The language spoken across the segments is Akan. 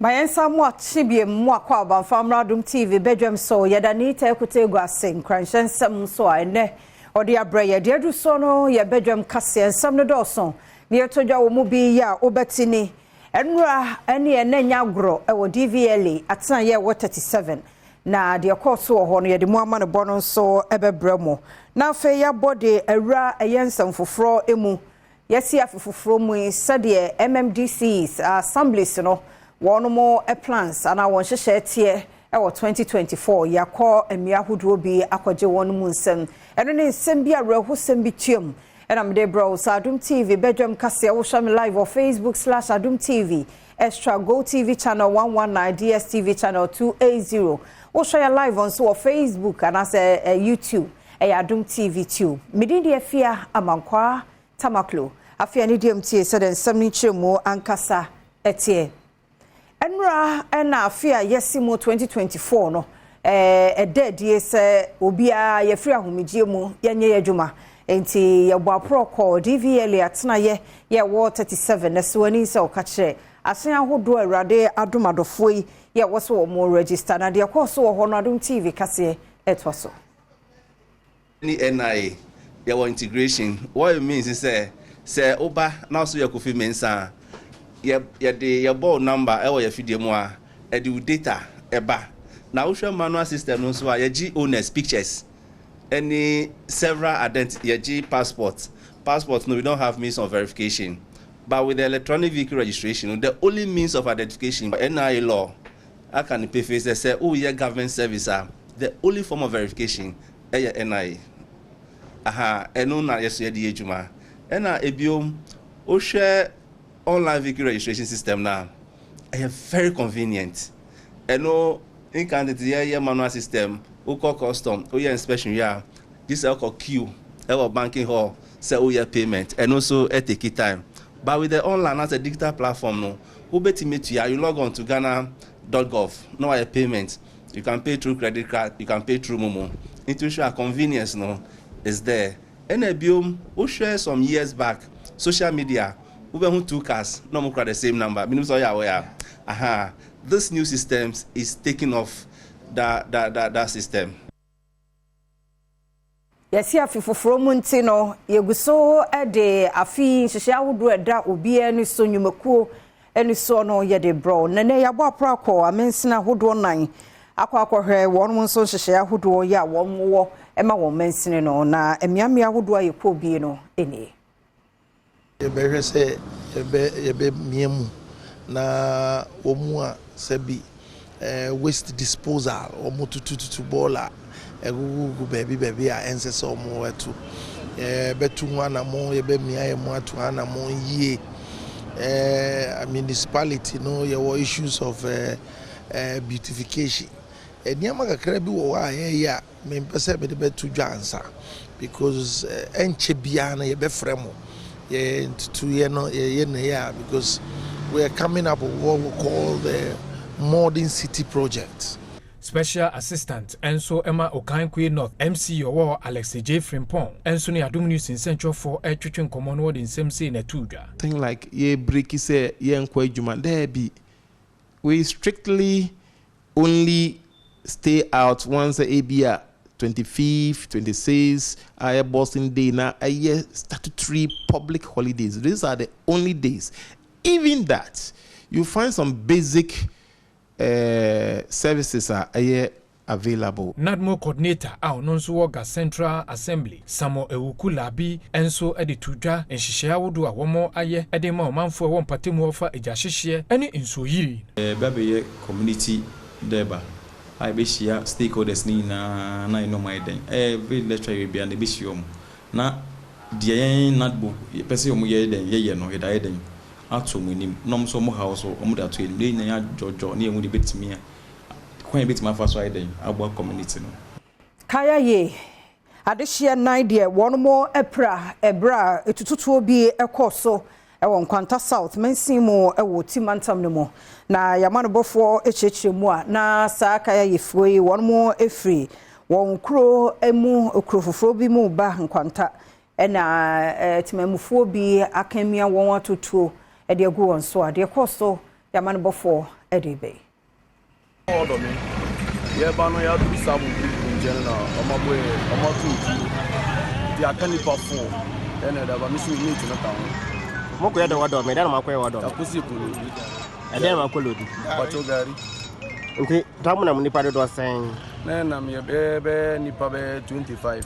Ma yɛnsa mo akye biem mo akɔ abanfa mmra Adom TV badwam so. Yɛda Nita Ekute egu ase nkranhyɛ nsɛm nso a ɛnɛ ɔde abrɛ yɛ. Deɛ adu so no yɛ badwam kaseɛ nsɛm no dɔɔso. Ne yɛtɔ dwa wɔ mu bi yɛ a wobɛte ni. Ɛnora ɛne ɛnɛ nya agorɔ ɛwɔ DVLA atenaeɛ ɛwɔ 37. Na deɛ ɛkɔɔ so wɔ hɔ no yɛde mu ama no bɔ no nso ɛbɛbrɛ mo. Na afei yɛabɔ de awura ɛyɛ nsɛm foforɔ mu. Yɛsi afe foforɔ mu yi sɛdeɛ MMDCs assemblies no wɔn mo plans anaa wɔn nhyehyɛ teɛ ɛwɔ 2024. Yɛakɔ mmea ahodoɔ bi akɔgye wɔn mu nsɛm. Ɛno ne nsɛm bi awerɛhosɛm bi tuam ɛna mede brɛ wo sɛ Adom TV badwam kaseɛ. Wohwɛ me live wɔ Facebook/Adom TV Extra, Go TV channel 119, DSTV channel 280. Wohwɛ yɛ live nso wɔ Facebook anaasɛ YouTube, ɛyɛ Adom TV Tube. Medin deɛ Fia Amankwaa Tamaklo. Afei ne deɛ mtie sɛdeɛ nsɛm no nkyerɛ mu ankasa ɛteɛ. Ɛnora ɛna afe a yɛsi mu 2024 no ɛda adie sɛ obiara yɛfiri ahomegye mu, yɛnyɛ yɛ adwuma, nti yɛbɔ aporɔ kɔ DVLA atenaeɛ yɛwɔ 37 na so ani sɛ ɔka kyerɛ asen ahodoɔ Awurade adom adɔfoɔ yi yɛwɔ so wɔ mo register. Na deɛ kɔɔ so wɔ hɔ no, Adom TV kaseɛ ɛtoa so. Ne NIA yɛwɔ integration. What it means is sɛ woba na ɔso yɛ Kofi Mensa a, yɛde yɛbɔ number ɛwɔ yɛ fidie mu a ɛde wo data ɛba. Na wohwɛ manual system no nso a, yɛgye owners pictures ɛne several identity, yɛgye passport. Passport no, we don't have means of verification, but with the electronic vehicle registration, the only means of identification, NIA law aka ne pefe sɛ woyɛ government service a, the only form of verification ɛyɛ NIA. Aha, ɛno na yɛso yɛde yɛ adwuma. Ɛna ebiom, wohwɛ online vehicle registration system na ɛyɛ very convenient. Ɛno nkan tete yɛyɛ manual system, wokɔ custom, woyɛ inspection wie a, gye sɛ wokɔ queue ɛwɔ banking hall sɛ woyɛ payment. Ɛno nso ɛtake time, but with the online as a digital platform no, wobɛtumi tua. You log on to ghana.gov na wayɛ payment. You can pay through credit card, you can pay through MoMo. Nti wohwɛ a, convenience no is there. Ɛna ebiom, wohwɛ some years back, social media, wobɛhu two cars na ɔmo kura the same number. Minim sɛ ɔyɛ aware. Aha, this new system is taking off that system. Yɛsi afe foforɔ mu nti no, yɛgu so de afe nhyehyɛ ahodoɔ ɛda obiara ani so, nnwumakuo ani soɔ no, yɛde brɛ. Nene yɛabɔ apora akɔ amensene ahodoɔ nan akɔ akɔhwɛ wɔn nso nhyehyɛ ahodoɔ yɛ a wɔn wɔ ma wɔn mansini no. Na mmeammea ahodoɔ a yɛkɔɔ bie no nie. Yɛbɛhwɛ sɛ yɛbɛmia mu na wɔn mu a sɛbi waste disposal, wɔn tutututu bɔɔla ɛgugugu baabi baabi a ɛnsɛ sɛ wɔn ɛto, yɛbɛtu ho anammɔn. Yɛbɛmia yɛn mu ato anammɔn yie. Municipality no, yɛwɔ issues of beautification. Nneɛma kakra bi wɔ hɔ a yɛyɛ a mempɛ sɛ mede bɛto dwa ansa, because ɛnkyɛ biara no yɛbɛfrɛ mo. Yɛ ntutuyɛ no yɛyɛ ne yɛ a, because we are coming up with what we call the modern city project. Special assistant nso ma Okaikwei North MCE ɔwɔ, Alex J Frimpong, nso ne Adom News nsɛntwerɛfoɔ ɛretwetwe nkɔmmɔ no, wɔde nsɛm sei na ɛtoo dwa. Thing like yɛ break sɛ yɛnkɔ adwuma daabi, we strictly only stay out once ebi a 25th, 26th ayɛ Boxing Day na ɛyɛ statutory public holidays. These are the only days. Even that, you find some basic services a ɛyɛ available. NADMO coordinator a ɔno nso wɔ Ga Central Assembly, Samuel Ewuku Labi, nso de to dwa nhyehyɛe ahodoɔ a wɔn ayɛ de ma ɔmanfoɔ a ɛwɔ mpatamu hɔ fa agya hyehyeɛ ne nsuoyiri. Ɛbɛ bɛyɛ community durbar a yɛbɛhyia stakeholders ne nyinaa na yɛne ɔmo ayɛ dɛn. Every lecture yɛ bia na yɛbɛhyia ɔmo na deɛ yɛn NADMO yɛpɛ sɛ ɔmo yɛ dɛn yɛyɛ no, yɛde ayɛ dɛn ato ɔmo anim, na ɔmo nso ɔmo haw so ɔmo de ato anim na yɛn nyinaa adwɔdwɔ ne yɛn ho de bɛtumi a kwan yɛ bɛtumi afa so ayɛ dɛn aboa community no. Kaya ye adehyeɛ nan deɛ wɔn mo apira ɛberɛ a etututuo bi ɛkɔɔ so ɛwɔ Nkwanta South mansin mu ɛwɔ Ti mantam no mu. Na yamanobɔfoɔ akyerɛkyerɛ mu a, na saa kaya yɛfuo yi wɔn mo efiri wɔn kuro mu, kuro foforɔ bi mu ba Nkwanta, ɛna temamufoɔ bi akamia wɔn atotuo ɛde agu wɔn so. A deɛ kɔɔ so, yamanobɔfoɔ de reba yi. Ɔdɔ me. Yɛreba no yɛaduru Sabo bridge no nkyɛn no na ɔmo abɔ yɛ ɔmo ato otuo nti aka nipa four ɛna ɛda ba me so me mate no ka ho. Mo kɔ yɛ dɛ wɔdɔ me dɛ na mo akɔ yɛ wɔdɔ me. Yɛakɔsi yɛ kɔ loadi. Ɛdɛn na mo akɔ loadi? Mpakyɛw gari. Nti ta mo nam nipa dodoɔ sɛn? Na yɛ nam yɛ bɛyɛ bɛyɛ nipa bɛyɛ 25.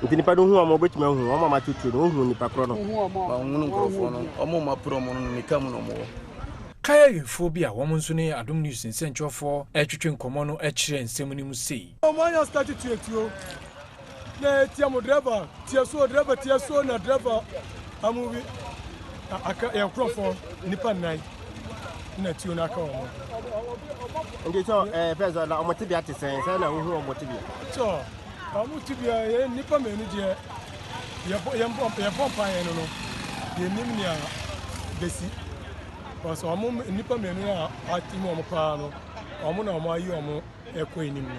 Nti nipa no hu wɔn obetumi ahu wɔn a wɔato tuo no wohu nipa korɔ no? Manhunu nkorɔfoɔ no ɔmo a ɔmo apira ɔmo no me car mu na ɔmo wɔ. Kayayefoɔ bi a wɔn nso ne Adom News nsɛnkyerɛwfoɔ retwetwe nkɔmmɔ no kyerɛɛ nsɛm no mu sei. Ɔmo anya start tua tuo na etia mo driver tia so driver tia so na driver amuvi aka yɛn nkorɔfoɔ nipa nnan na tuo no aka wɔn. Nti sɛ ɛɛ fɛ sɛ na wɔn tebea te sɛn sɛ na wohu wɔn tebea. Sɛ wɔn tebea yɛ nipa mmienu deɛ yɛbɔ yɛbɔ mpa yɛn no no yɛnim nea besi. Because wɔn nnipa mmienu a atim wɔn paa no, wɔn na wɔn ayi wɔn ɛkɔ anim no.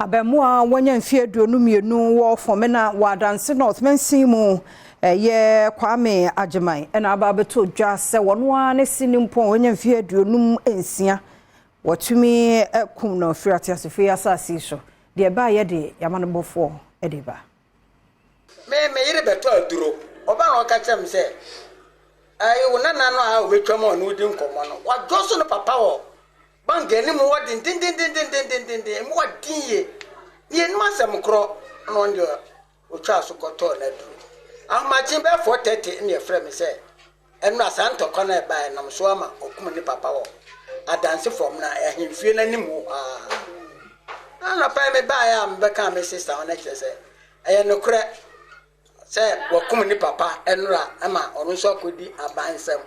Abɛmoa a wanya mfeɛ 22 wɔ Fomena wɔ Adanse North mansin mu ɛyɛ Kwame Agyeman ɛna aba abɛtɔ dwa sɛ wɔn ara ne sini mpɔn wanya mfeɛ 56 wɔtumi kum no firi ateasefoɔ yi asase yi so deɛ ɛbaayɛ de yɛama no bɔfoɔ de ba. Me me yere bɛtɔ aduro. Ɔba na ɔka kyerɛ me sɛ, ɛyi wo nana no a ɔbɛtwam a ɔne wo di nkɔmmɔ no, wadwo so no papa wɔ bank anim hɔ dendendendendendenden, emu wɔ den yie. Ne yɛnim asɛm korɔ na ɔno deɛ ɔtwaa so kɔtɔɔ n'aduro. Ahomakye bɛyɛ 4:30 na yɛfrɛ me sɛ ɛnora saa ntɔkwa no a ɛbaeɛ nam so ama ɔkum ne papa wɔ Adanse fam na ahemfie no anim hɔ ara. Na anɔpa yi mebaeɛ a mebɛkaa me sister ho no kyerɛ sɛ ɛyɛ nokorɛ sɛ wɔkum ne papa nnora ma ɔno nso akɔdi aban nsam.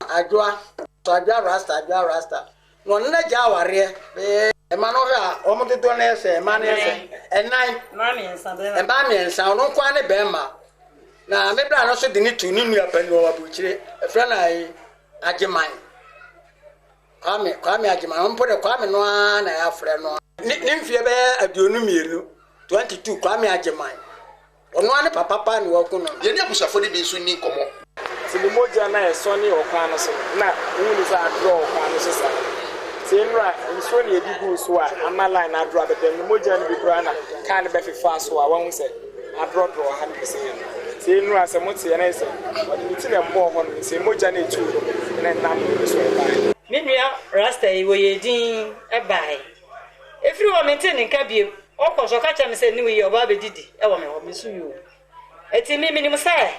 Adwoa, so Adwoa Rasta, Adwoa Rasta. Na ɔno n'agya awareɛ bɛyɛ mma no hwɛ a wɔn dodoɔ no yɛ sɛ mma no yɛ sɛ ɛnan mmaa mmiɛnsa ɔno nko ara ne bɛrima na me bra no nso de ne tu ne nua panin wɔ aburukyire ɛfrɛ no ayi Agyeman Kwame Kwame Agyeman ɔno mpo de Kwame no ara na yɛafrɛ no ne ne mfeɛ bɛyɛ 22 22 Kwame Agyeman Ɔno ara ne papa paa na waku no. Yɛne abusuafo no bi nso nni nkɔmmɔ. Ntsi no mogya no a ɛsɔnee wɔ kwan no so no, nna wohu no sɛ adorɔ wɔ kwan no so saa. Ntsi nwura nsuo na yɛde guu so a ama line no adorɔ abɛda mu no, mogya no bi koraa na kaa no bɛfefaa so a woahu sɛ adorɔdorɔ wɔ ha nom sei no. Ntsi nwura sɛ moteɛ na ayɛ sɛ ɔde ne ti na ɛbɔɔ hɔ nom, ntsi mogya no etuu no na ɛnam no so ɛbaeɛ. Me nua Rasta yi, wɔyɛɛ dinn baeɛ. Ɛfiri hɔ mentee ne nka bio. Ɔkɔ so ɔka kyerɛ me sɛ new year ɔba abɛdidi wɔ me hɔ. Me nso yoo. Ɛti me menim sɛ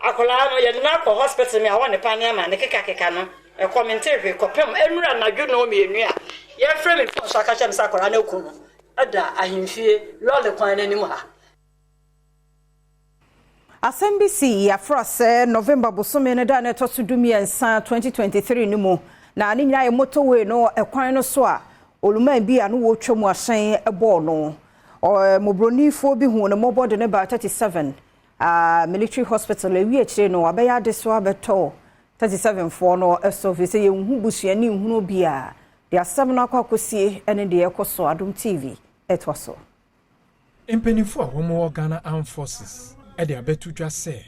akwadaa no yɛde no akɔ hospital me awɔ ne paneɛ ama ne kekakeka no ɛkɔ mente hwee kɔpem ɛnura anadwo nnɔn mmienu a yɛfrɛ me phone so aka kyerɛ me sɛ akwadaa no aku no da ahemfie lɔre kwan no anim ha. Asɛm bi sii Afra sɛ November bosome no da a na ɛtɔ so 13, 2023 no mu, na ne nyinaa yɛ motorway no kwan no so a oluman bi a no wɔretwa mu ahyɛn bɔɔ no. Mmɔborɔnifoɔ bi huu no mmɔbɔ de no baa 37 Military Hospital. Ewie akyire no, wabɛyɛ adesoa abɛtɔ 37 foɔ no so, ɛfiri sɛ yɛnhu busuani nhunu obiara. Deɛ asɛm no akɔ akɔsie ne deɛ ɛrekɔ so, Adom TV ɛtoa so. Mpanyimfo a wɔwɔ Ghana Armed Forces de abɛto dwa sɛ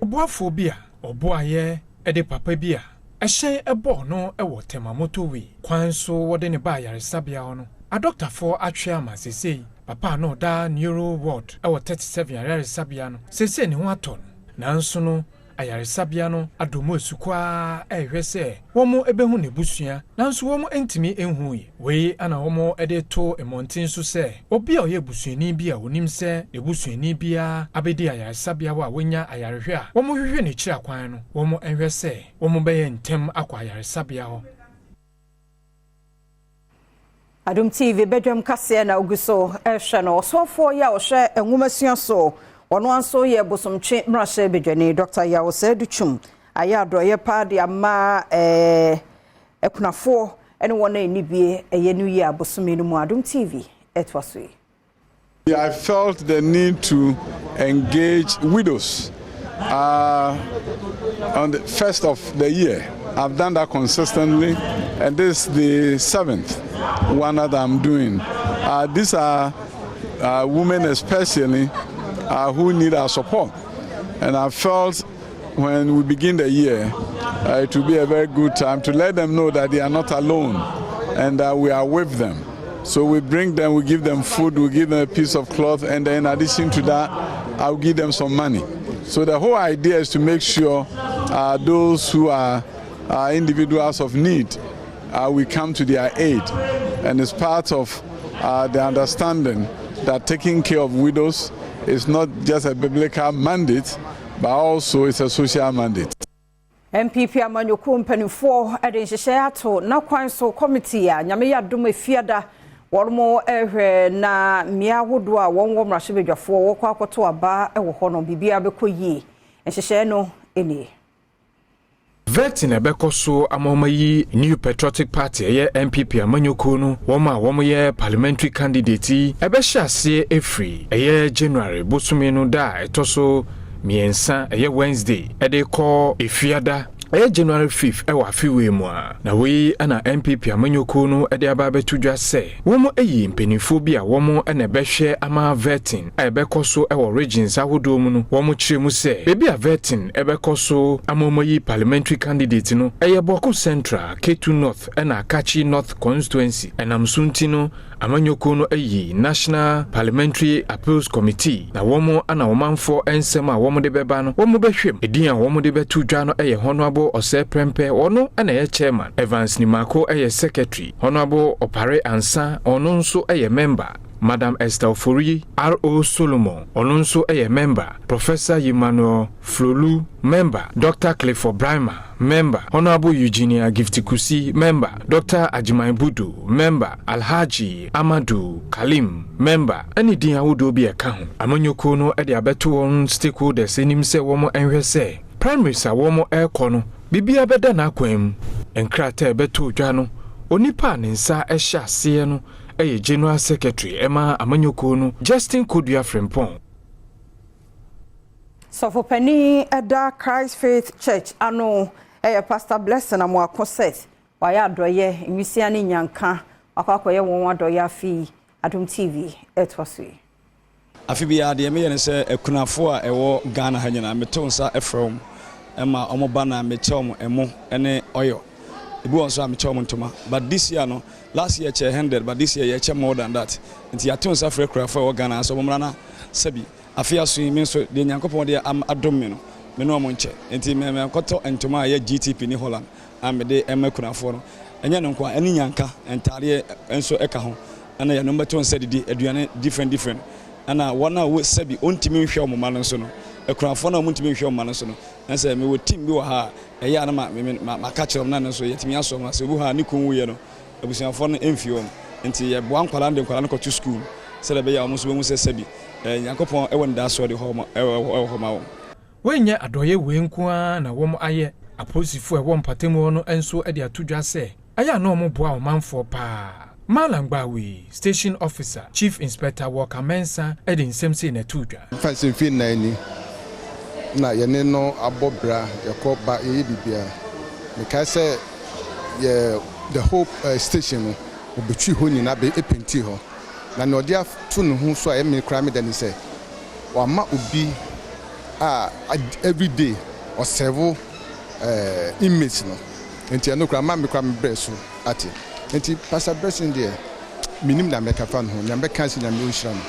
ɔboafoɔ bi a ɔboaeɛ de papa bi a ɛhyɛn bɔɔ no wɔ Tema Motorway kwan so wɔde no baa ayaresabea hɔ no, adɔktafoɔ atwe ama seesei papa a na ɔda Neuro Ward wɔ 37 ayaresabea no seesei ne ho atɔ no nanso no Ayaresabea no adɔ mu asukɔ ara rehwɛ sɛ wɔbɛhu n'abusua, nanso wɔntumi nhui. Wei na wɔde reto mmɔnten so sɛ obi a ɔyɛ busuani bi a onim sɛ ne busuani biara abɛdi ayaresabea hɔ a wanya ayarehwɛ a wɔhwehwɛ n'akyiri akwan no, wɔnhwɛ sɛ wɔbɛyɛ ntɛm akɔ ayaresabea hɔ. Adom TV badwam kaseɛ na ogu so rehwɛ no. Ɔsoafoɔ yi a ɔhwɛ nwomasua so, ɔno ara nso yɛ Bosomtwe mmarahyɛ badwani, Dr. Yaw Osei-Adutwum ayɛ adɔeɛ paa de ama eh, akunafoɔ ne wɔn a ɛnni bie ɛyɛ New Year bosome no mu. Adom TV ɛtoa so yi. I felt the need to engage widows on the first of the year. I've done that consistently, and this is the seventh one that I'm doing. These are women especially who need our support, and I felt when we begin the year, it will be a very good time to let them know that they are not alone and that we are with them. So we bring them, we give them food, we give them a piece of cloth, and then in addition to that, I'll give them some money. So the whole idea is to make sure those who are individuals of need, we come to their aid. And it's part of the understanding that taking care of widows is not just a biblical mandate, but also it's a social mandate. NPP amanyɔkuo mpanimfoɔ de nhyehyɛeɛ ato n'akwan so committee a Nyame yɛ adom Efiada wɔn rehwɛ na mmea ahodoɔ a wɔn wɔ mmarahyɛbadwafoɔ wɔkɔ akɔto aba wɔ hɔ no biribiara bɛkɔ yie. Nhyehyɛeɛ no nie. Vetting a ɛbɛkɔ so ama wɔayi New Patriotic Party ɛyɛ NPP amanyɔkuo no wɔn a wɔyɛ parliamentary candidate yi ɛbɛhyɛ aseɛ ɛfiri ɛyɛ January bosome no da a ɛtɔ so mmiɛnsa ɛyɛ Wednesday ɛde kɔ Efiada ɛyɛ January 5 ɛwɔ afe wei mu a na wei ɛna NPP amanyɔkuo no ɛde aba abɛto dwa sɛ wɔn ayi mpanimfoɔ bi a wɔn ɛna ɛbɛhwɛ ama vetting a ɛbɛkɔ so ɛwɔ regions ahodoɔ mu no. Wɔn kyerɛ mu sɛ beebi a vetting ɛbɛkɔ so ama wɔn ayi parliamentary candidate no ɛyɛ Bawku Central, Ketu North ɛna Akatsi North constituency. Ɛnam so nti no amanyɔkuo no ayi National Parliamentary Appeals Committee na wɔn ana ɔmanfoɔ nsɛm a wɔn de bɛba no wɔn bɛhwɛ mu. Edin a wɔn de bɛto dwa no yɛ Honourable Osei Prempeh, ɔno na ɛyɛ chairman, Evans Nimako yɛ secretary, Honourable Opare Ansa ɔno nso yɛ member, Madam Esther Ofori, R.O. Solomon ɔno nso yɛ member, Professor Emmanuel Flolu, member, Dr. Clifford Braimah, member, Honourable Eugenia Gifty Kusi, member, Dr. Ajimai Budu, member, Alhaji Amadu Kalim, member, ɛne din ahodoɔ bi ɛka ho. Amanyɔkuo no de abɛto wɔn stakeholders anim sɛ wɔn nhwɛ sɛ primaries a wɔn ɛrekɔ no biribiara bɛda n'akwan mu. Nkrataa a ɛbɛto dwa no, onipa a ne nsa hyɛ aseɛ no ɛyɛ General Secretary ɛma amanyɔkuo no, Justin Kodua Frimpong. Sɔfopanin ɛda Christ Faith Church ano ɛyɛ Pastor Blessing Amoako Seth wayɛ adɔyɛ nwisia ne nyanka wakɔ akɔyɛ wɔn adɔyɛ. Afi Adom TV ɛtoa so yi. Afe biara deɛ meyɛ ne sɛ akunafoɔ a ɛwɔ Ghana ha nyinaa meto nsa frɛ wɔn ɛma wɔn ba na mekyɛ wɔn ɛmo ne ɔyɔ. Ebi wɔ nso a mekyɛ wɔn ntoma, but this year no, last year kyɛ 100, but this year yɛkyɛ more than that. Nti yɛato nsa frɛ akunafoɔ a ɛwɔ Ghana sɛ wɔn mmra na sɛbi afe aso yi me nso deɛ Nyankopɔn de adom me no me ne wɔn nkyɛ. Nti mɛ mɛkɔtɔ ntoma a ɛyɛ GTP ne Holland a mede ɛma akunafoɔ no. Ɛnyɛ no nko a, ɛne nyanka ntaadeɛ nso ɛka ho, ɛna yɛnom bɛto nsa didi aduane different different. Ɛna wɔn a sɛbi ɔntumi nhwɛ wɔn mma no nso no, akunafoɔ no a wɔntumi nhwɛ wɔn mma no nso no, ɛsɛ mewɔ team bi wɔ ha a ɛyɛ a na ma ma maka kyerɛ wɔn na no nso yɛtumi asɔ wɔn ase. Obi hɔ a ne kun wuyɛ no, abusuafoɔ no mfi wɔn nti yɛboa nkwadaa no de nkwadaa no kɔto school sɛdeɛ ɛbɛyɛ a wɔn nso bɛhu sɛ sɛbi Nyankopɔn ɛwɔ ne daasoɔ de hɔ ɛwɔ hɔ ma wɔn. Wɔnyɛ adɔyɛ wei nko ara na wɔn ayɛ. Apolisifoɔ a ɛwɔ mpatamu hɔ no nso de ato dwa sɛ ɛyɛ a na wɔn boa ɔmanfoɔ paa. Malam Gbawe Station Officer, Chief Inspector Walker Mensah de nsɛm sei na ɛto dwa. Mfa sɛ mfie 4 ni na yɛne no abɔ bra, yɛkɔ ba, yɛyɛ biribiara. Mekae sɛ yɛ the whole station no ɔbɛtwi hɔ nyinaa bɛ ɛpaint hɔ, na nea ɔde ato ne ho so a ɛme koraa meda ne sɛ wama obi a everyday ɔserve inmates no. Nti ɛno koraa ma me koraa me brɛ so ate. Nti Pastor Blessing deɛ, menim na mɛka fa no ho. Nea mɛka sɛ Nyame ɔnhyira no,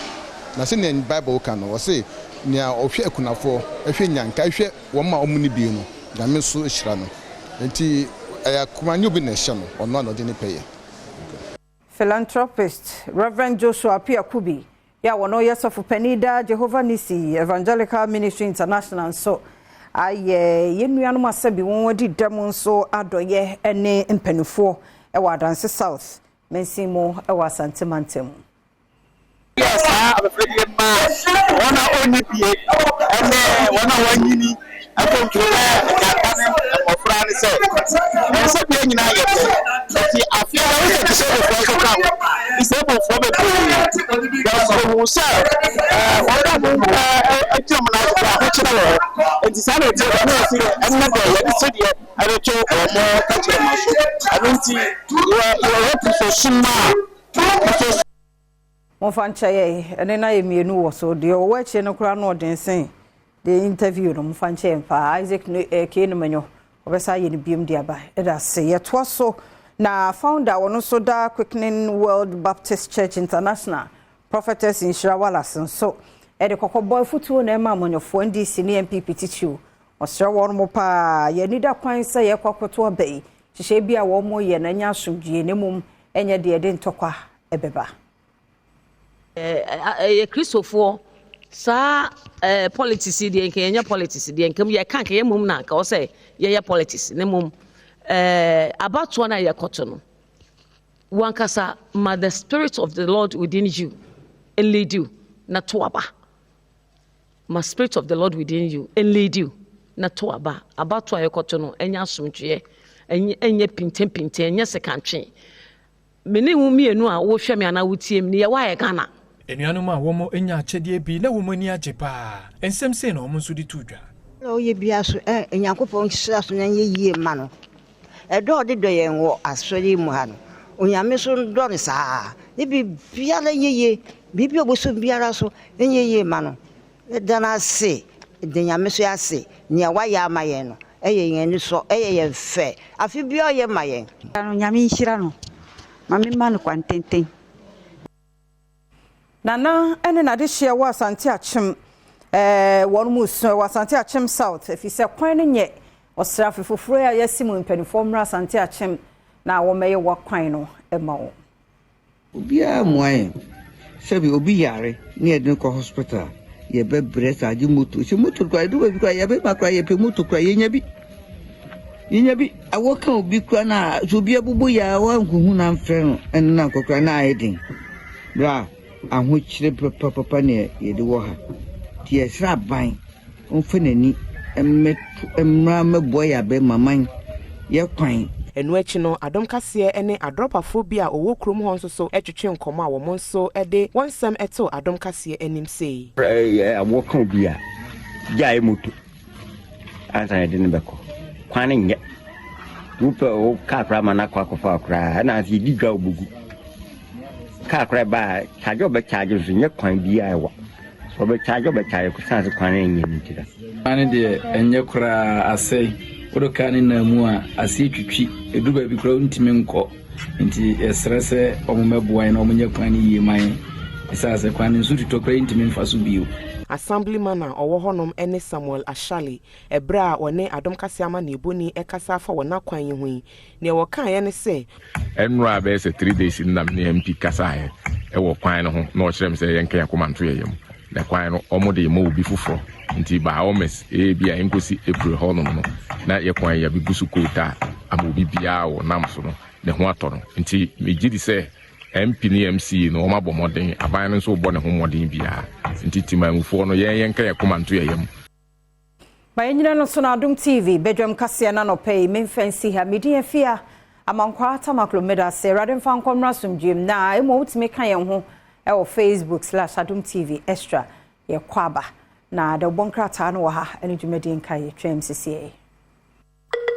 na sɛnea Bible ka no, ɔse nea ɔhwɛ akunafoɔ, ɛhwɛ nyanka, ɛhwɛ wɔn a wɔn ne bie no, Nyame nso hyira no. Nti ɛyɛ akoma nyɛ obi na ɛhyɛ no, ɔno a na ɔde ne pɛ yɛ. Philanthropist Reverend Joshua Piakubi yɛ a wɔn yɛ sɔfo da Jehovah Nisi Evangelical Ministry International nso ayɛ yɛn nuanom asɛbi wɔn adi dɛm nso adɔyɛ ne mpanimfoɔ ɛwɔ Adanse South mansin mu ɛwɔ Asante mantam. Yɛ saa abɛfra ma wɔn a ɔnni bie ɛne wɔn a wɔanyini akɔntoro na nyaka ne mmɔfra ne sɛ ɛnsɛ bia nyinaa yɛ pɛ. Nti afei a wosɛ disablefoɔ nso ka ho, disablefoɔ bebree wɔhu sɛ wɔn a wɔn agyina mu n'ase ahokyerɛ wɔ hɔ. Nti saa na ɛteɛ ɛne ɛsi ɛnna deɛ yɛde sɛdeɛ ɛde wɔn kakyerɛ ma so. Ɛno nti yɛ yɛwɔ kristosom a kristosom. Momfa nkyɛ yɛ ɛne na yɛ mmienu wɔ so deɛ ɔwɔ akyire no koraa no ɔden sen. The interview no momfa nkyɛ yɛn paa. Isaac no eh, K. Nomanyo ɔbɛsa ayɛ no biom de aba. Ɛda ase. Yɛtoa so na founder ɔno nso da Quickening World Baptist Church International Prophetess Nhyira Wallace nso ɛde kɔkɔbɔ afutuo na ɛma amanyɔfoɔ NDC ne NPP titiriw. Ɔsrɛ wɔn mo paa yɛn ani da kwan sɛ yɛkɔ akɔto aba yi nhyehyɛe bi a wɔn yɛ no ɛnyɛ asomdwie na mmom ɛnyɛ deɛ ɛde ntɔkwa ɛbɛba. Yɛ Kristofoɔ saa ɛɛ politics yi deɛ nka yɛnyɛ politics deɛ nka yɛka nka yɛ mmom na nka ɔsɛ yɛyɛ politics ne mmom ɛɛ abatoɔ no a yɛkɔto no wankasa ma the spirit of the Lord within you lead you na to aba ma spirit of the Lord within you lead you na to aba abatoɔ a yɛkɔto no ɛnyɛ asomdwoeɛ ɛnyɛ pintempinte ɛnyɛ sekantwe. Me ne wo mmienu a wohwɛ me anaa wotie me no, yɛwɔ ayɛ Ghana. Anuanom a wɔanya akyɛdeɛ bi na wɔn ani agye paa. Nsɛm sei na wɔn nso de too dwa. Deɛ ɔyɛ biara so ɛ Onyankopɔn nhyira so na ɛnyɛ yie mma no. Ɛdɔ a ɔde dɔ yɛn wɔ asɔre yi mu ha no, Onyame nso ndɔ no saa ara. Ne biribiara nyɛ yie, biribi a ɔbɛsɔ biara so nyɛ yie mma no. Yɛda no ase, yɛda Nyame nso ase, nea wayɛ ama yɛn no, ɛyɛ yɛn anisɔ, ɛyɛ yɛn fɛ. Afe biara ɔyɛ ma yɛn. Nyame nhyira no ma me ma no kwan tenten. Nana ne n'adehyeɛ wɔ Asante Akyem eh, wɔn mu su wɔ Asante Akyem South efisɛ kwan no nyɛ ɔsrɛ afe foforɔ yi a yɛasi mu mpanimfoɔ mmra Asante Akyem na wɔmmɛyɛ wɔ kwan no ma wɔn. Obiara mmoa yɛn. Sɛbi obi yare na yɛde no kɔ hospital a, yɛbɛbrɛ saa agye moto. Sɛ moto koraa yɛdu baabi koraa yɛbɛma koraa yɛpɛ moto koraa yɛnya bi. Yɛnya bi. Awɔ ka obi koraa na sɛ obi abubu yɛ a wankohu no amfrɛ no ɛno na ankɔ koraa na ayɛ den. Berɛ a ahokyere papapapa na yɛde wɔ ha. Nti yɛsrɛ aban ɔmfa n'ani mmɛto mmra mmɛboa yɛn abarimaman yɛ kwan. Ɛno akyi no, Adom Kaseɛ ne adrɔbafoɔ bi a wɔwɔ kurom hɔ nso so twetwee nkɔmmɔ a wɔn nso de wɔn nsɛm too Adom Kaseɛ anim sei. Ɛyɛ a wɔka obi a, gyae moto ansa na yɛde no bɛkɔ. Kwan no nyɛ. Wopɛ wo kaa koraa ma no akɔ akɔfa wo koraa ɛna sɛ yɛdi dwa wobɛgu. Kaa koraa ɛba a, kyaagye a wɔbɛkyaagye nso nyɛ kwan biara ɛwa. Sɛ wɔbɛkyaagye wɔbɛkyaagye sane sɛ kwan no nyɛ no nti da. Kwan no deɛ ɛnyɛ koraa asɛe. Wode kaa no nam mu a, aseɛ twitwi. Ɛduru baabi koraa wontumi nkɔ. Nti yɛsrɛ sɛ wɔmmɛboa yɛn na wɔnyɛ kwan no yie ma yɛn. Ɛsiane sɛ kwan no nsu tutɔ koraa yɛntumi mfa so bio. Assemblyman a ɔwɔ hɔnom ne Samuel Ashali. Ɛberɛ a ɔne Adom Kaseɛ amanneɛbɔni rekasa afa wɔn akwan yi ho yi, Nea wɔkaeɛ ne sɛ. Ɛnora bɛyɛ sɛ 3 days no na me ne MP kasaeɛ wɔ kwan no ho na ɔkyerɛ me sɛ yɛnka yɛn akoma nto yɛn yam na kwan no wɔn de ma obi foforɔ nti by all means ebi a nkosi April hɔ nom no na yɛ kwan yɛ abɛgu so kootaa ama obi biara wɔ nam so no ne ho atɔ no nti megye di sɛ MP ne MC no wɔn abɔ mmɔden aban no nso rebɔ ne ho mmɔden biara nti temanmufoɔ no yɛn yɛnka yɛn akoma nto yɛn yam. Ma yɛnyina no so na Adom TV badwam kaseɛ no anɔpa yi memfa nsi ha. Me din Afia Amankwaa Tamaklo meda ase. Awurade mfa nkɔ mmra asomdwoeɛ mu. Na mmom wotumi ka yɛn ho wɔ Facebook slash Adom TV Extra. Yɛkɔ aba. Na dawubɔ nkrataa no wɔ ha ne dwumadie nka yɛtwam sisiei.